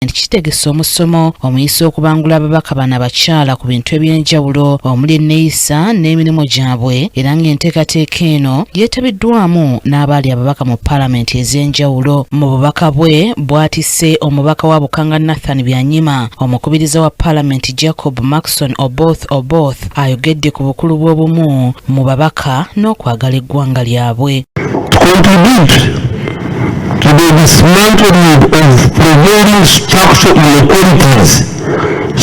Kitegese omusomo omuyisa okubangula ababaka bano abakyala ku bintu eby'enjawulo omuli enneeyisa n'emirimu gyabwe, era ng'enteekateeka eno yeetabiddwamu n'abaali ababaka mu paalamenti ez'enjawulo. Mu bubaka bwe bw'atisse omubaka wa Bukanga Nathan Byanyima, omukubiriza wa paalamenti Jacob Maxon Oboth Oboth ayogedde ku bukulu bw'obumu mu babaka n'okwagala eggwanga lyabwe. Contribute to the dismantling of prevailing structural inequalities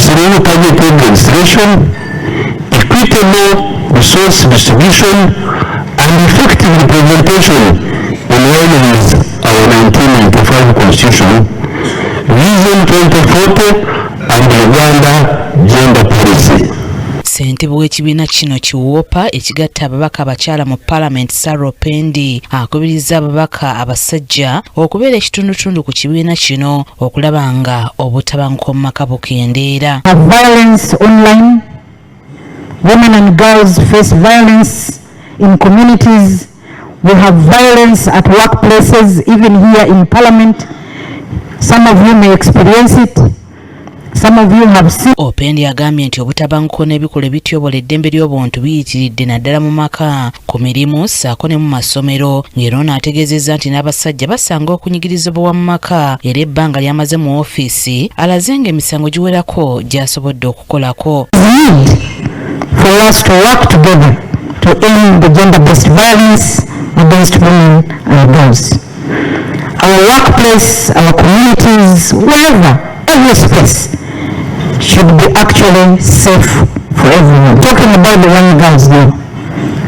through targeted legislation, equitable resource distribution, and effective representation in line with our 1995 Constitution, Vision 2040, and the Uganda Gender Policy. Ssentebe w'ekibiina kino KIWOPA ekigatta ababaka abakyala mu paalamenti, Sarah Opendi, akubiriza ababaka abasajja okubeera ekitundutundu ku kibiina kino okulaba nga obutabanguko mu maka bukendeera. Violence online, women and girls face violence in communities, we have violence at workplaces, even here in parliament. Some of you may experience it. Some of you have seen. Opendi agambye nti obutabanguko n'ebikolwa ebityobola eddembe ly'obuntu biyitiridde naddala mu maka, ku mirimu ssaako ne mu masomero, ng'era ono ategeezezza nti n'abasajja basanga okunyigirizibwa mu maka, era ebbanga ly'amaze mu ofiisi alaze ng'emisango giwerako gy'asobodde okukolako. Need for us to work together to end the gender-based violence against women and girls. Our workplace, our communities, wherever, every space should be actually safe for everyone. Talking about the young girls now,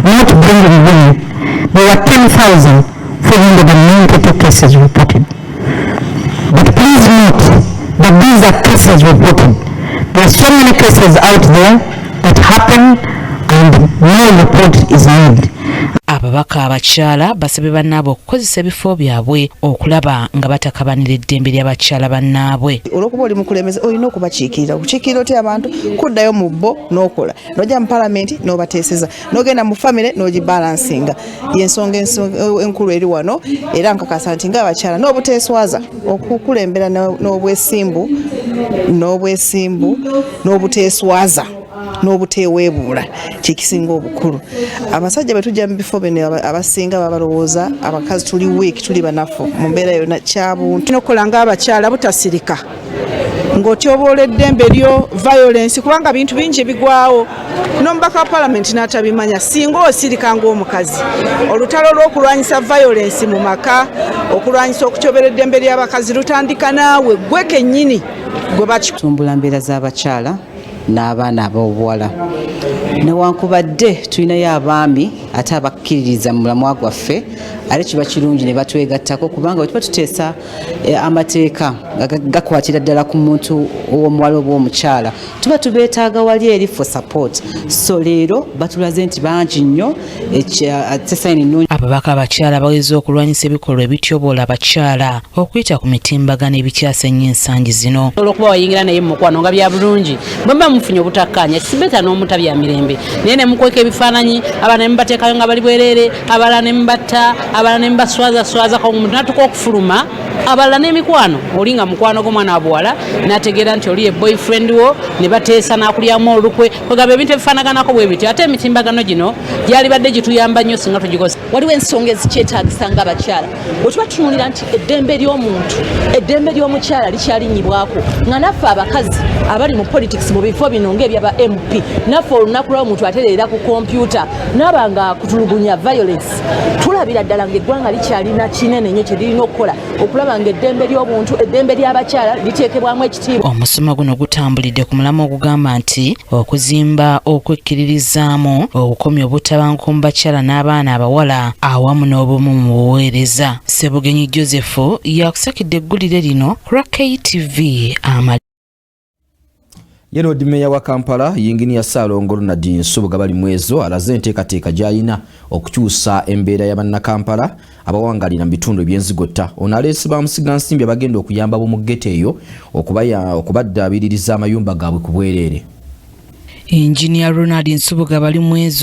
not bringing women. There were 10,492 cases reported. But please note that these are cases reported. There are so many cases out there that happen and no report is made. Ababaka abakyala basabye bannaabwe okukozesa ebifo byabwe okulaba nga batakabanira eddembe ly'abakyala bannaabwe. Olwokuba oli mukulembeze, olina okubakiikirira. Okukiikirira otya abantu? Kuddayo mu bo n'okola, n'ojja mu palamenti n'obateeseza, n'ogenda mu famire n'ogibalansinga. Yensonga enkulu eri wano, era nkakasa nti ngaabakyala n'obuteeswaza okukulembera n'obwesimbu n'obuteeswaza n'obuteeweebuula kyekisinga obukulu. Abasajja bwe tujja mu bifo bino, abasinga babalowooza abakazi tuli weak, tuli banafu mu mbeera yonna kyabuntu. Nokola ng'abakyala butasirika ng'otyoboola eddembe lyo, violence, kubanga bintu bingi ebigwawo n'omubaka wa palamenti n'atabimanya singa osirika ng'omukazi. Olutalo lw'okulwanyisa violence mu maka, okulwanyisa okutyobera eddembe ly'abakazi lutandika naawe gwe kennyini gwe bakitumbula mbeera z'abakyala n'abaana ab'obuwala. Newankubadde tulinayo abaami ate abakkiririza mu mulamwa gwaffe, ate kiba kirungi ne batwegattako, kubanga bwe tuba tuteesa amateeka nga gakwatira ddala ku muntu ow'omuwala oba omukyala, tuba tubeetaaga wali eri for support. So leero batulaze nti bangi nnyo, ate sign nnungi. Ababaka abakyala baweze okulwanyisa ebikolwa ebityoboola abakyala okuyita ku mitimbagano ebikyasa ennyo ensangi zino. Olwokuba wayingira naye mu mukwano nga bya bulungi, bwe muba mufunye obutakkaanya, sibeta n'omuta bya mirembe, naye ne mukweka ebifaananyi, abalala ne mubateekayo nga bali bwereere, abalala ne mubatta, abalala ne mubaswazaswazako, omuntu natuka okufuluma, abalala n'emikwano, oli nga mukwano gw'omwana wa buwala n'ategeera nti oli ye boyfriend wo, ne bateesa n'akulyamu olukwe. Kwegamba ebintu ebifaanaganako bwe bityo, ate emitimbagano gino gyalibadde gituyamba nnyo singa tugikozesa. Waliwo ensonga ezikyetaagisa ng'abakyala bwe tuba tutunuulira nti eddembe ly'omuntu, eddembe ly'omukyala likyalinyibwako, nga naffe abakazi abali mu politics mu bifo bino ng'ebyaba MP, naffe olunaku lwa omuntu atereera ku kompyuta naaba nga kutulugunya, violence, tulabira ddala ng'eggwanga likyalina kinene nnyo kye lirina okukola okulaba ng'eddembe ly'obuntu, eddembe ly'abakyala liteekebwamu ekitiibwa. Omusomo guno gutambulidde ku mulamwa ogugamba nti okuzimba okwekkiririzaamu, okukomya obutabanguko mu bakyala n'abaana abawala awamu n'obumu mu buweereza. Ssebugenyi Joseph yakusakidde eggulire lino ku lwa KTV amali. Ye Lord Mayor wa Kampala, Yinginiya Ssaalongo Ronald Nsubuga Balimwezo, alaze enteekateeka gy'alina okukyusa embeera ya Bannakampala abawangalira mu bitundu ebyenzigotta. Ono aleese bamusigansimbi abagenda okuyamba b'omu ghetto eyo okubaddaabiririza amayumba gaabwe ku bwereere. Engineer Ronald Nsubuga Balimwezo.